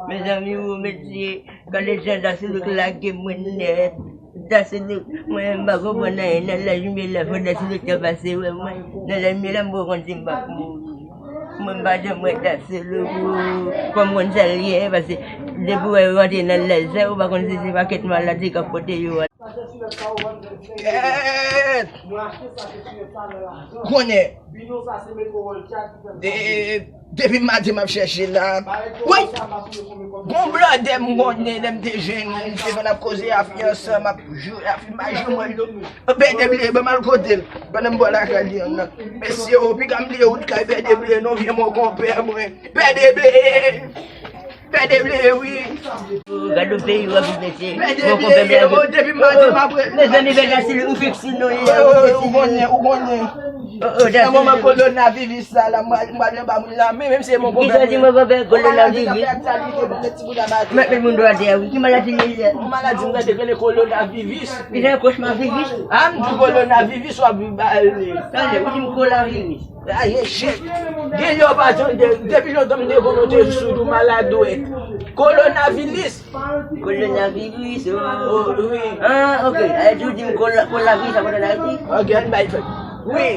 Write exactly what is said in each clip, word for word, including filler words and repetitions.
Mezanmi, ou mesye, gade jan Dasilou lage mwen nèt. Dasilou, mwen m pa konprann anyen nan laj mwen la, fò Dasilou ta pase wè mwen. Nan laj mwen la, m pa konn si m p ap mouri. Mwen m pa janm wè Dasilou pou, pou m konn sa l ye, paske depi w wè yo rantre nan laj sa, ou pa konn si se pakèt maladi k ap pote yo. Kèt! Konnen. De, depi maten m ap chèche la. Woy! Gon blòdè m konnen lè m te jwenn li, m te konn ap koze avè l ansanm, ap jwe, ap imajine mwen. Pè Deble, ban m al kote l. Pandan m bò lakay li an nan. Mesye, o, piga m bliye wout kay Pè Deble non, vye mon konpè mwen. Pè Deble! Pè Deble, wi. Gade yon peyi w ap viv, mesye. Pè Deble, o, depi maten m ap rele. Mezanmi, Pè Dasilou, ou fiks non ye, ou konnen, ou konnen. Nan moman kowonaviris sa la, m pral, m pral anba moun la, men menm se mon konpè. Kisa di mon konpè, kowonaviris? Mèt met moun dwat dèyè, wi. Ki maladi li ye? Yon maladi m gade rele kowonaviris. Kisa, kochmaviris? A, m di kowonaviris, w ap vin ba l li. Tande, ou di m kowonaviris. Aye, chèt. Gen lè w pa tande, depi lontan m te konnen w te sou tou maladwèt. Kowonaviris. Kowonaviris, o. O, wi. Ah, ok. Aye, di w di m kola-, kowonaviris ap pran nan Ayiti? Ok, ann bay fèt. Wi.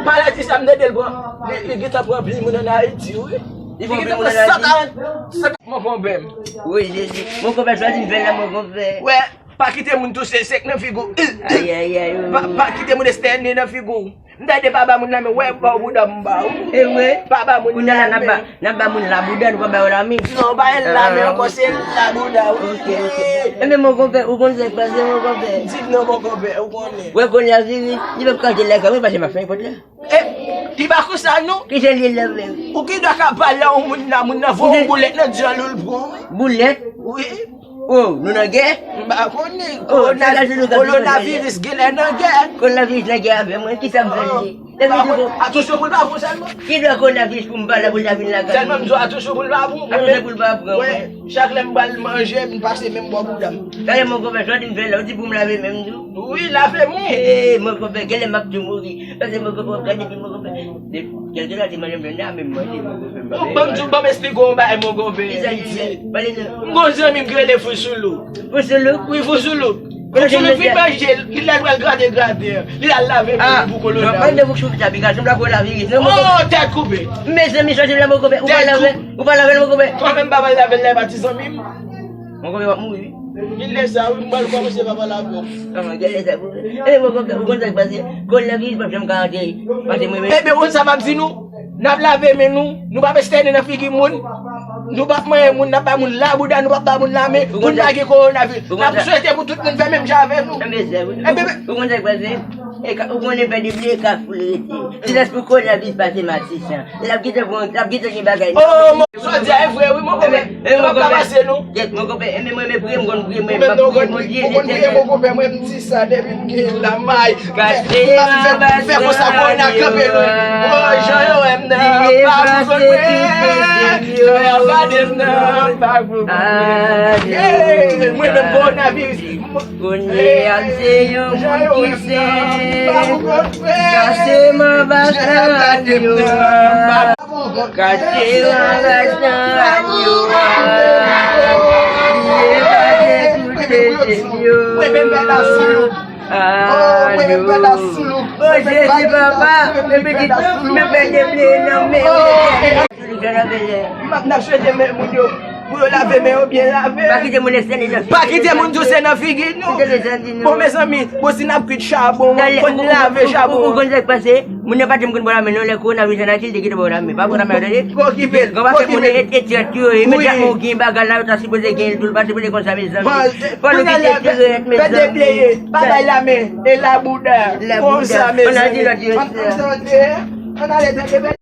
Maladi sa m tande l pran, li, li gentan pran anpil moun ann Ayiti, wi. Li pran anpil moun ann Ayiti? Li gentan pran san karant, san, mon konpè m. Wi, Jezi. Mon konpè, chwazi m fè la, mon konpè. Wè, pa kite moun touse sèk nan figi w. Ay, ay, ay, o. Pa, pa kite moun estène nan figi w. M ta de pa ba moun la men, wè, ba w bouda m ba w. E vre? Pa ba moun la men. Kounye a la, n ap ba, n ap ba moun la bouda, nou pa ba yo la men. Non, pa l la men ankò, se la bouda, wi. Ok, ok. Enben, mon konpè, ou konn sa k pase, mon konpè? Di m non, mon konpè, ou konnen. Wè, kowonaviris, li p ap ka rete lakay mwen, paske m ap fè nenpòt la. E, li pa konsa, non. Ki jan l ye la menm? Ou ki dwa ka pale a yon moun la, moun nan voye yon boulèt nan dyòl ou, l pran, wi. Boulèt? Wi. O, nou nan gè? M pa konnen. O, kowonaviris genlè nan gè. Kowonaviris nan gè avè mwen, kisa m fè li? Atouchou pou l pa pran sèlman. Ki dwa kowonaviris pou m pa la pou l ta vin lakay mwen? Sèlman m di w atouchou pou l pa pran. Atouchou pou l pa pran, wi. Chak lè m pral manje, m pase menm bò bouda m. Talè mon konpè, sa w di m fè la, ou di pou m lave men m tou? Wi, lave men w. Hey, mon konpè, genlè m ap tou mouri. Paske mon konpè, gade epi mon konpè. Kèlkeswa ti manje m jwenn la, menm manje, mon konpè, m pa peye. Bon, ban m di w, ban m esplike w yon bagay, mon konpè. Kisa li ye? Pale non. M gon zanmi m ki rele Fousoulouk. Fousoulouk? Wi, Fousoulouk. Fousoulouk fin manje, li lè l pral grate grate, li al lave men li pou kowonaviris. Ah, non, pa de Fousoulouk sa, piga, sanble kowonaviris. Non, mon konpè. Oh, tèt koupe. Mezanmi, sòti la, mon konpè. Ou pa lave, ou pa lave l, mon konpè. Twa menm pa pral lave l la, e pa ti zanmi m. Mon konpè, w ap mouri, wi. Vin lè sa, wi, m pral kòmanse pa pale avè w. Kòman, gen lè sa, mon konpè? Enben, mon konpè, ou konn sa k pase? Kowonaviris p ap janm ka antere. Paske mwen menm. Enben, ou konn sa m ap di nou? N ap lave men nou, nou p ap estène nan figi moun, nou p ap manyen moun, n ap bay moun labouda, nou p ap bay moun lamen, pou n pa gen kowonaviris. N ap swete pou tout moun fè menm jan avè nou. Enben, ou konn sa k pase? E ka, ou konnen Pè Deble e kafou l rete. Se jis pou kowonaviris pase Matisan. L ap gentan pran, l ap gentan gen bagay. Oh, mon, sa w di a e vre, wi, mon konpè. Yo p ap ka pase, non. Kèt, mon konpè, enben mwen, men priye, m konn priye, mwen, m ap priye Bondye. Ou konn priye, mon konpè, mwen, m di sa depi m gen lanmay. Gade m ap fè konsa, kowona kanpe lwen. Oh, jan yo wè m nan, pa pou konn mwen. Jan yo gade m nan, pa pou konn mwen. Mwen menm, kowonaviris. Kounye a m se yon moun ki sen. Kase m anba san yo a. Kase m anba san yo a. Bliye pa te koute jem yo. Alo. O Jezi papa, epi ki men Pè Deble nan men. M ap, n ap swete men moun yo pou yo lave men yo byen lave. Pa kite moun estène nan figi. Pa kite moun touse nan figi nou. Bon, mezanmi, bon, si n ap kwit chabon, fò n lave chabon. Ou konn sa k pase? Moun nan pa janm konn bò lamen non, lè kowonaviris an Ayiti, li te kite bò lamen. Pa bò lamen, tande? Pa okipe l, pa okipe l. Gen anpil moun e, e trèt yo, imedyatman ou gen bagay la, yo ta sipoze gen l tou, l pa sipoze konsa, mezanmi. Fò nou kite trèt, mezanmi. Pa bay lamen, e labouda, konsa, mezanmi. Ann ale, tande? Ann ale, tande?